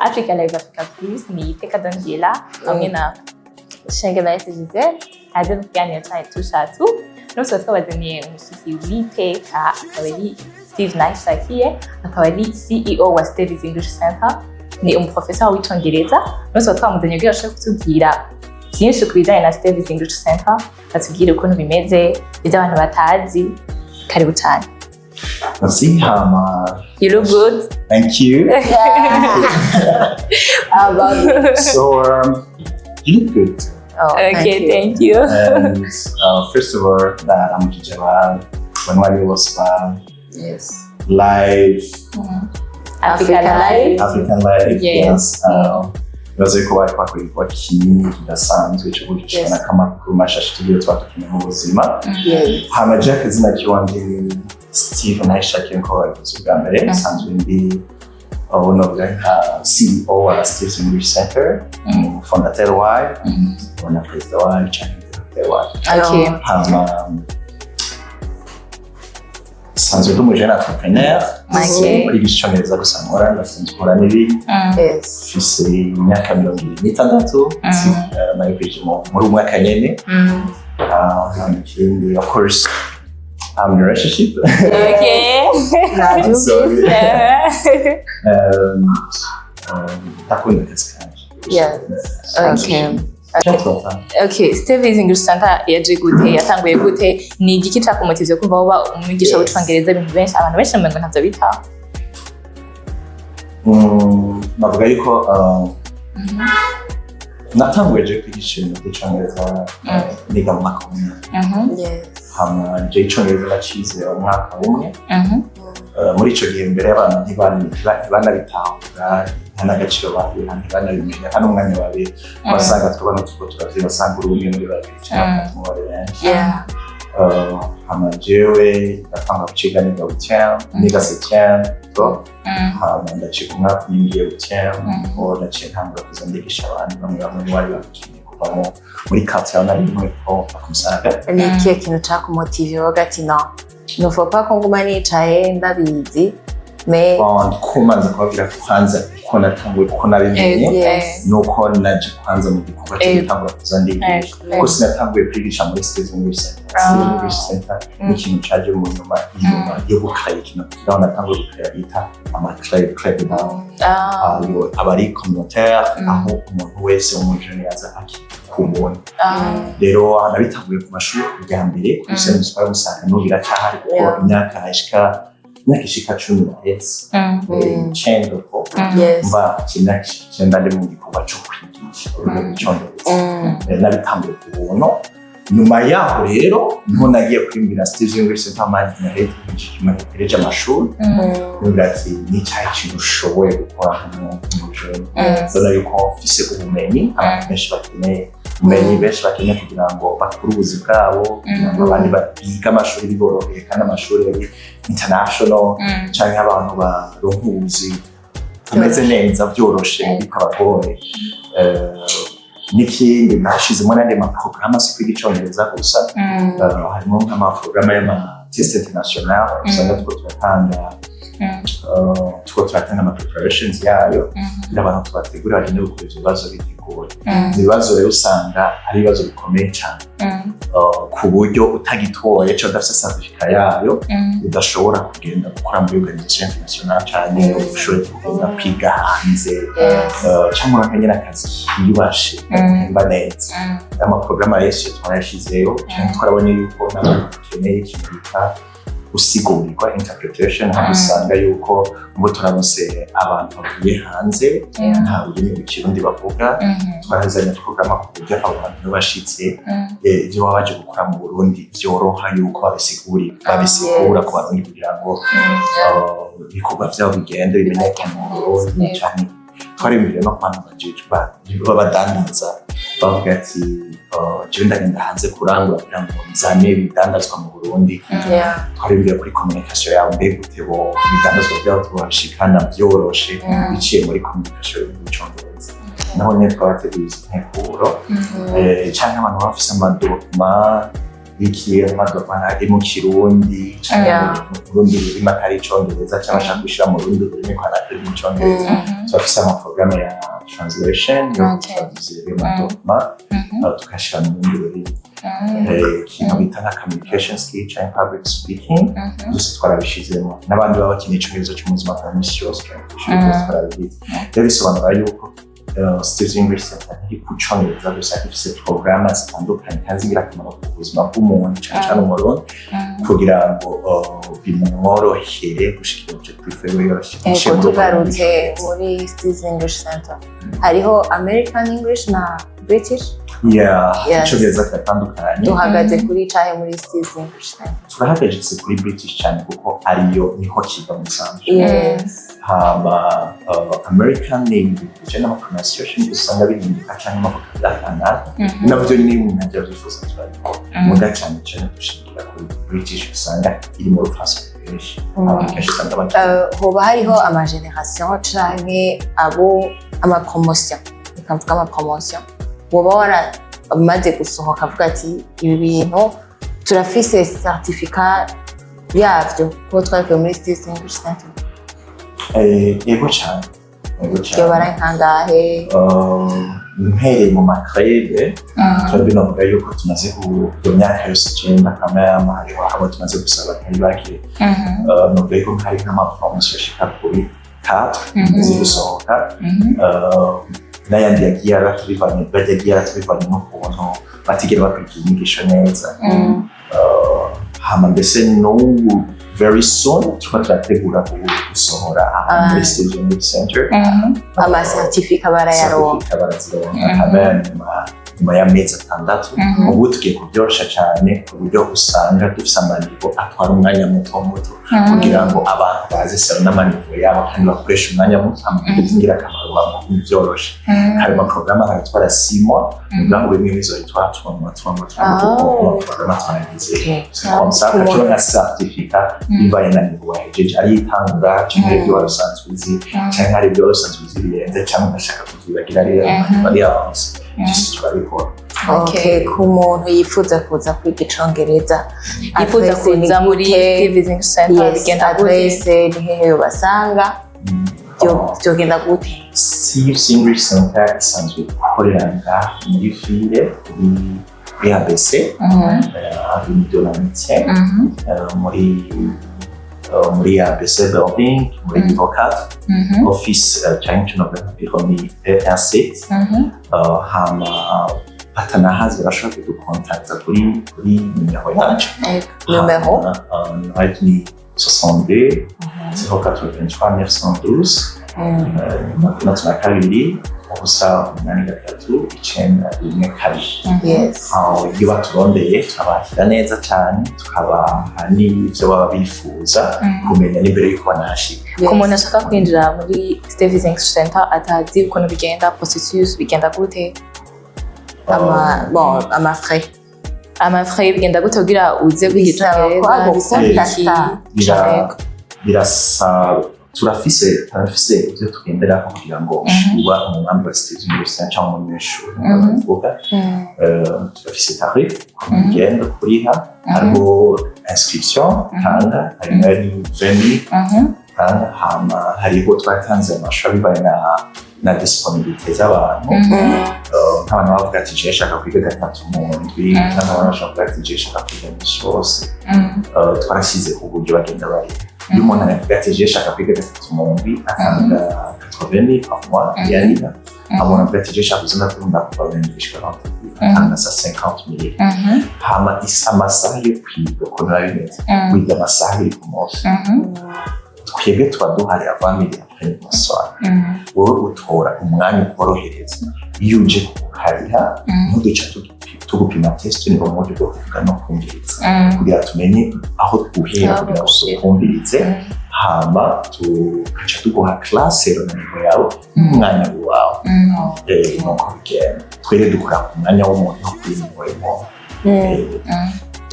Africa Live, Africa Plus. Ni Iteka Daniela hamwe na Shenge Nice Giselle. Aze mu kiganiro cyacu tushatu. Uno tuba twabazaniye umushyitsi w'iteka, akaba ari Steve Naishakiye, akaba ari CEO wa Steve's English Center, ni umuprofesa w'icongereza. Uno tuba twamuzanye kugira ashobore kutubwira byinshi ku bijyanye na Steve's English Center, atubwire ukuntu bimeze, ibyo abantu batazi. Karibu cyane. Merci. Hama, You look good. Thank you. I love it. So, you look good. Oh, Okay, thank you. And first of all, ndaramukije abantu bose ba live Africa Live. African Live. Yes. Yes. Bibaze yuko bari bakora igikorwa kinini kidasanzwe cyo gucana amakuru mashasha tugiye tuba dukeneye mu buzima. Hama je akazina kiwanje ni Steve Naishakiye, nko babivuze ubwa mbere. Nsanzwe ndi ubu novuga nka CEO wa Steve's English Center, fondateur wayo na perezida wayo canke directeur wayo. Hama nsanzwe ndi umujene entrepreneur. Kwigisha icongereza gusa nkora, ndasanzwe nkora n'ibindi. Mfise imyaka 26. Nayikwije muri uyu mwaka nyene. Hama ikindi, of course, I'm in a relationship. Sorry. Ndakunda akazi kanje. Cyatwata. Okay, Steve's English Center yaje gute? Yatanguye gute? Ni igiki cakumotivye kumva woba umwigisha w'icongereza? Ibintu benshi, abantu benshi umengo ntavyo bitaho. Navuga yuko natanguye je kwigisha ibintu by'icongereza niga mu mwaka umwe. Hama je icongereza nacize umwaka umwe. Muri ico gihe mbere y'abantu ntibanabitahura, nta n'agaciro babiha, ntibanabimenya, nta n'umwanya babiha. Wasanga twabana turiko turavyiga, wasanga uri umwe muri babiri canke batatu mu bari benshi. Hama jewe ndatanga guciga niga huitième, niga septième, so hama ndaciga umwaka umwe ngiye huitième. Uwo naciye ntangura kuza ndigisha abantu bamwe bamwe bari bakeneye kuva muri quartier aho nari ko bakumusaga. Ni ikihe kintu cakumotive woga ati: "Non, ne faut pas ko nguma nicaye ndabizi, mais"? Bon, kumanza kubabwira kwanza uko natanguye, uko nabimenye, nuko naje kwanza mu gikorwa cyo gutangura kuza ndigisha, kuko sinatanguye kwigisha muri Steve's English Center. Steve's English Center ni ikintu caje mu nyuma, inyuma yo gukaya ikintu aho natanguye gukaya bita ama club, club down. Ayo aba ari communautaire, aho umuntu wese w'umujene yaza akikubona. Rero nabitanguye ku mashuri bwa mbere kuri Saint Municipal Musaga, n'ubu biracyahari kuko imyaka ishika 10 iraheze. 9 ko mba imyaka ishika 9 ndi mu gikorwa cyo kwigisha ururimi rw'icongereza. Nabitanguye ku buntu. Nyuma yaho rero niho nagiye kwimbira Steve English Center mazi nahereje amashuri. Nibwira ati: "Ni cyahe kintu ushoboye gukora nk'umujene?" Ndabona yuko mfise ubumenyi abantu benshi bakeneye, ubumenyi benshi bakeneye kugira ngo bakure ubuzi bwabo, kugira ngo abandi biga amashuri biboroheye kandi amashuri ari international, canke abantu baronka ubuzi bumeze neza byoroshe bitabagoye. N'ikindi nashizemo n'andi maporogaramu si kwiga icongereza gusa. Harimo nk'amaporogaramu y'ama test international usanga turiko turatanga, turiko turatanga ama preparations yayo kugira abantu tubategurira bagende gukora ivyo bibazo biteguye. Ivyo bibazo rero usanga ari ibibazo bikomeye cyane, ku buryo utagitoye cyangwa udafite certificat yayo udashobora kugenda gukora muri organisation internationale cyane, ushobora kugenda kwiga hanze, cyangwa uronke nyine akazi kiyubashe gatemba neza. Amaporogaramu menshi twarayashizeyo cyane, twarabonye yuko n'abantu bakeneye ikintu bita gusigurwa, interpretation, aho usanga yuko ngo turamutse abantu bavuye hanze nta rurimi rw'ikirundi bavuga. Twarazanye porogaramu ku buryo abo bantu iyo bashitse, ibyo baba baje gukora mu Burundi byoroha yuko babisigura ku Barundi kugira ngo ibikorwa byabo bigende bimenyekane mu Burundi cyane. Twariyumviriye no ku bantu bajejwe b'abadandaza bavuga ati: "Jewe ndagenda hanze kurangura kugira ngo nzane ibidandazwa mu Burundi." Twariyumviriye kuri communication yabo, mbega gute bo ibidandazwa byabo tubashikana byoroshe biciye muri communication y'Icongereza? Naho nyine twabateguye izi nteguro, canke abantu baba bafise amadokima. Iki amadocuments ari mu Kirundi canke mu rundi rurimi atari Icongereza, cyangwa ashaka gushira mu rundi rurimi kwa atari mu Congereza, turafise amaporogaramu ya translation yo gutraduire ayo madocuments, tukashira mu rundi rurimi. Ikintu bita nka communication skill canke public speaking, byose twarabishizemo. N'abandi baba bakeneye Icongereza cyo mu buzima bwa misi yose canke kw'ishuri, byose twarabigize. Rero bisobanura yuko Steve's English Center ntiri ku Congereza gusa, ifise porogaramu zitandukanye kandi z'ingirakamaro ku buzima bw'umuntu, cane cane Umurundi, kugira ngo bimworohere gushikira objectif yiwe yoroshe. Ego, tugarutse muri Steve's English Center, hariho American English na British. Yeah. Yes. Icongereza kiratandukanye. Duhagaze kuri cahe muri Steve's English Center? Turahagaritse kuri British cyane, kuko ariyo niho kiva mu sanzwe. Hama American ni ibintu bijanye n'ama pronunciation usanga bihinduka, canke amavocabulaire kanaka. Navyo nyine umuntu ajya avyifuza turabikora, muga cyane cyane dushingira kuri British, usanga iri mu Rufaransa benshi, abantu kenshi usanga bagira. Hoba hariho amagénération canke abo amapromotion, reka mvuge amapromotion, woba waramaze gusohoka avuga ati ibi bintu turafise certificat yavyo kuko twabikuye muri Steve's English Center? Yego cyane, yego cyane. Yoba ari nkangahe? Mpereye mu maclub, twebwe navuga yuko tumaze ku iyo myaka yose 9 kamama, hariho abo tumaze gusaba batari bake. Navuga yuko hari nk'amapromotion ashika kuri 4 tumaze gusohoka. N'ayandi yagiye aratubivanye, yagiye aratubivanye n'ukuntu batigera bakurikira inyigisho neza. Hama mbese n'ubu very soon turiko turategura gusohora ahantu muri Steve's English Center. Amacertificat barayaronka? Certificat barazironka kamere nyuma y'amezi 6. Ubu tugiye kubyorosha cyane, ku buryo usanga dufise amaniveaux atwara umwanya muto muto, kugira ngo abantu baze sero n'amaniveaux yabo kandi bakoreshe umwanya muto, amakuru by'ingirakamaro bamuha byoroshe. Hari amaporogaramu aratwara 6 mois, mugabo bimwe bizoyitwara 3 mois, 3 mois, 3 mois, kuko amaporogaramu twaragize. C'est comme ça ukaca certificat bivanye na niveau wahejeje, ari itangura canke ari ibyo wari usanzwe uzi, canke hari ibyo wari usanzwe uzi birenze, canke ugashaka kuvyibagira ari avancé, byose turabikora. Okay, ku muntu yifuza kuza kwiga Icongereza, yifuza adresse ni kuza muri gute? Steve's English Center, Yes, bigenda gute? adresse ni hehe yobasanga? Vyogenda gute? Steve's English Center isanzwe ikorera ngaha muri ville, kuri ABC, avenue de l'Amitié, muri ABC building, muri niveau 4, office, canke ico novuga nka bureau ni E17. Hama batanahazi barashobora kudukontakta kuri nimero yacu. Numero? Hama, nimero yacu ni 62 083 912, 62 083 912. Aho iyo baturondeye turabakira neza cyane, tukabaha n'ibyo baba bifuza kumenya n'imbere y'uko banahashika. Ku muntu ashaka kwinjira muri Steve's English Center atazi ukuntu bigenda, processus bigenda gute? Ama bon, ama frais? Amafrais bigenda gute kugira uze kwiga Bisaba ko Icongereza? Bisaba iki? agukontakta. Yego. Birasaba, turafise ibyo tugenderako kugira ngo uba umugambi wa Steve's English Center cyangwa umunyeshuri nk'uko babivuga. Turafise tarif ugenda kuriha, hariho inscription tanga, hari nayo ni 20,000 tanga. Hama hariho twatanze amashuri bivanye na disponibilité z'abantu. Nk'abantu bavuga ati jewe nshaka kwiga gatatu mu ndwi, cyangwa abantu bashaka kuvuga ati jewe nshaka kwiga iminsi yose. Twarashyize uburyo bagenda bariha. Iyo umuntu aravuga ati jewe nshaka kwiga gatatu mu ndwi, atanga 80 par mois yarira. Umuntu avuga ati jewe nshaka kuza ndakunda kuva lundi gushika vendredi, atanga sa 50 000. Hama amasaha yo kwiga, ukuntu biba bimeze, wiga amasaha 2 ku munsi. Twebwe tuba duhari avant midi, après soir. Wowe utora umwanya ukorohereza. Iyo uje ukariha, ntuduca tugupima test, ni mu buryo bwo kuvuga no kumviriza, kugira tumenye aho guhera, Aho kugira ngo gushira. tukumvirize. Hama tugaca tuguha classe rero na niveau yawe n'umwanya wawe. Nuko bigenda. Twere dukora ku mwanya w'umuntu no kuri niveau y'umuntu.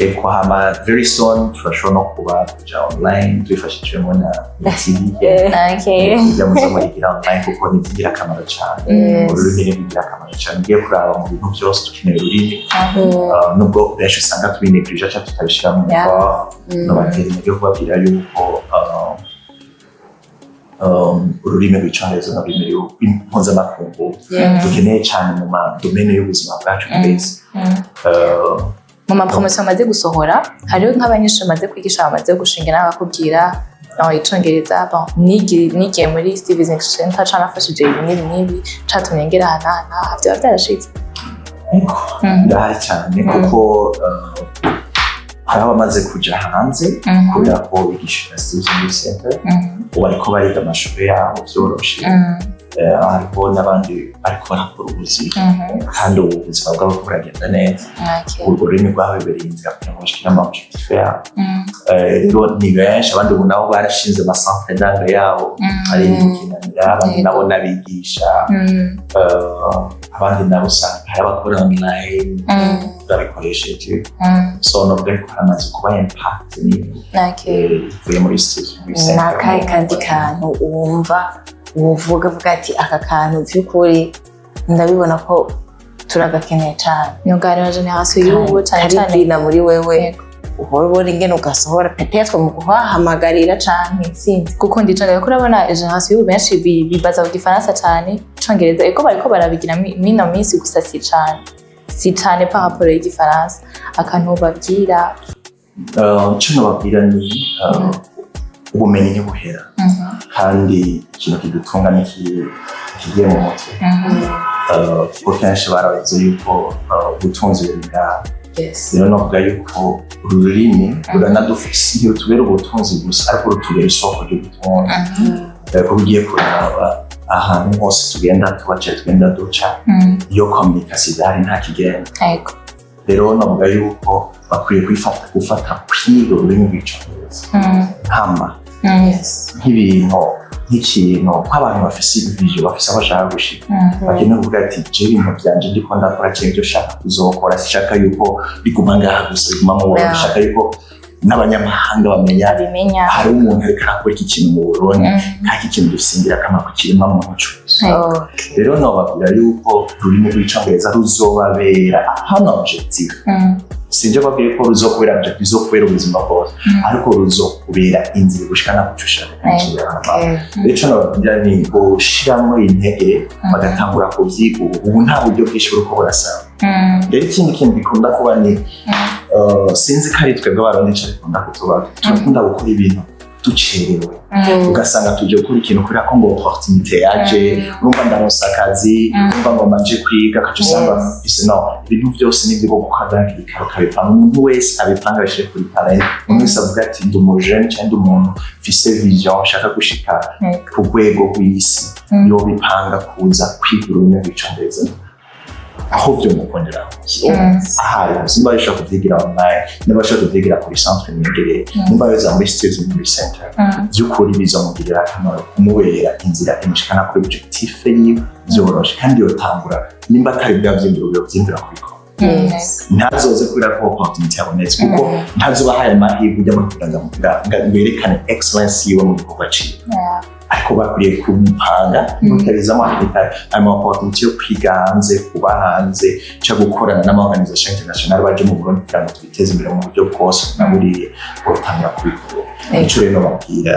Eko, hama very soon turashobora no kuba kuja online tubifashijwemo na TV. Kujya muza murigira online, kuko ni iby'ingirakamaro cyane. Ururimi ni ingirakamaro cyane. Ugiye kuraba mu bintu byose dukeneye ururimi. Nubwo benshi usanga tubinegirije cyangwa tutabishyira mu effort, nobatera intege kubabwira yuko ururimi rw'Icyongereza ni ururimi mpuzamakungu dukeneye cyane mu ma domaines y'ubuzima bwacu twese. Mu ma promotions amaze gusohora, hariho nk'abanyeshuri bamaze kwigisha, bamaze gushinga n'abakubwira: "Oh, Icongereza, bon, nigiye muri Steve's English Center, canafashije ibi n'ibi n'ibi, catumye ngera aha n'aha n'aha." Byaba byarashitse? Birahari cyane, kuko hari abamaze kuja hanze kubera ko bigisha na Steve's English Center. Ubu bariko bariga amashuri yabo vyoroshe. Hariho n'abandi bariko barakora ubuzi, kandi ubu ubuzima bwabo buriko buragenda neza. Urwo rurimi rwabebereye inzira kugira ngo bashikire ama objectif yabo. Rero ni benshi. Abandi ubu nabo barashinze ama centres d'anglais yabo ari gukinanira, abandi nabo n'abigisha. Abandi nabo usanga hari abakora online babikoresheje. So novuga yuko haramaze kuba impact nini ivuye muri Steve's English Ni Center. akahe kandi kantu wumva wovuga, avuga ati: "Aka kantu by'ukuri ndabibona ko turagakeneye cyane"? Nyunganira génération y'ubu cyane cyane. Karibwina muri wewe. Uhora ubona ingene ugasohora, peut-être mu kuhahamagarira canke sinzi. Gukunda Icongereza, kuko urabona génération y'ubu benshi bibaza ku Gifaransa cyane. Icongereza, eko bariko barabigira mino minsi, gusa si cane par rapport y'Igifaransa. Akantu babwira? Ico nobabwira ni ubumenyi ntibuhera, kandi ikintu kidutunga ni kigiye mu mutwe. Kuko kenshi baravuze yuko ubutunzi buri ngaha. Rero novuga yuko ururimi ruranadufise, ntirutubera ubutunzi gusa, ariko rutubera isoko ry'ubutunzi. Kuko ugiye kuraba ahantu hose tugenda tubaca, tugenda duca, iyo communication idahari nta kigenda. Rero novuga yuko bakwiye kwifata gufata kwiga ururimi rw'Icongereza nkama nk'ibintu, nk'ikintu, nk'abantu bafise vision, bafise aho bashaka gushika, bakeneye kuvuga ati: "Je ibintu vyanje ndiko ndakora canke ibyo nshaka kuzokora, sinshaka yuko biguma ngaha gusa, biguma mu Burundi. Nshaka yuko n'abanyamahanga bamenya abimenya hari umuntu ariko arakora iki kintu mu Burundi, kandi iki kintu gifise ingirakamaro ku kiremwa muntu cose." Rero nobabwira yuko ururimi rw'Icongereza ruzobabera hano objectif. Sinje babwiye ko ruzokubera objectif izokubera ubuzima bwose, ariko ruzokubera inzira gushikana kuco ushaka kandi ingirakamaro. Rero ico nobabwira ni gushiramwo intege, bagatangura kuvyiga ubu. Ubu nta buryo bwinshi buriko burasaba. Rero ikindi kintu gikunda kuba ni sinzi ko ari twebwe Abarundi ico bikunda kutuba, turakunda gukora ibintu ducerewe, ugasanga tuje gukora ikintu kubera ko ngo opportunité yaje, urumva ndaronsa akazi, urumva ngo mbanje kwiga, ugaca usanga mfise no ibintu byose nibyo bwo gukora hakiri kare, ukabipanga. Umuntu wese abipanga, abishire kuri calendar. Umuntu wese avuga ati: "Ndi umujene cyangwa ndi umuntu mfise vision, nshaka gushika ku rwego rw'isi," yobipanga kuza kwiga ururimi rw'Icongereza aho vyomukundira hose, ahari hose. Nimba bashobora kuvyigira online, nimba bashobora kuvyigira kuri centre mwegereye, nimba biza muri Steve's English Center, vy'ukuri bizomugirira akamaro, kumubera inzira imushikana kuri objectif yiwe vyoroshe. Kandi yotangura, nimba atari bwavyiyumviro, yovyiyumvira kubikora. Ntazoze kubera ko opportunity yabonetse, kuko ntazoba ahaye amahirwe ujya muri kugira ngo yerekane excellence yiwe mu gikorwa ciwe. Ariko bakwiriye kumupanga ntuterizamo hakiri kare ayo ma opportunity yo kwiga hanze, kuba hanze, cyangwa gukorana n'ama organisation international baje mu Burundi kugira ngo twiteze imbere mu buryo bwose na buriya, botangira kubikora. Ico rero babwira,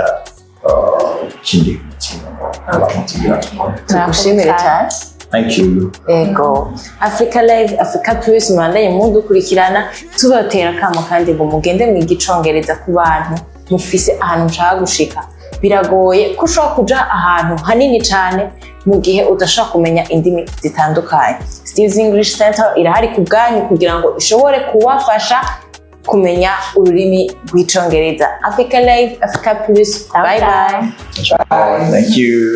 ikindi kintu abantu tugira tukora. Tugushimire cyane. Thank you. Ego, Africa Live, Africa Plus, mubandanye mudukurikirana, tubatera akamo kandi ngo mugende mwiga Icongereza. Ku bantu mufise ahantu mushaka gushika, biragoye ko ushobora kuja ahantu hanini cane mu gihe udashobora kumenya indimi zitandukanye. Steve's English Center irahari ku bwanyu kugira ngo ishobore kubafasha kumenya ururimi rw'Icongereza. Africa Live, Africa Plus, bye bye. Thank you.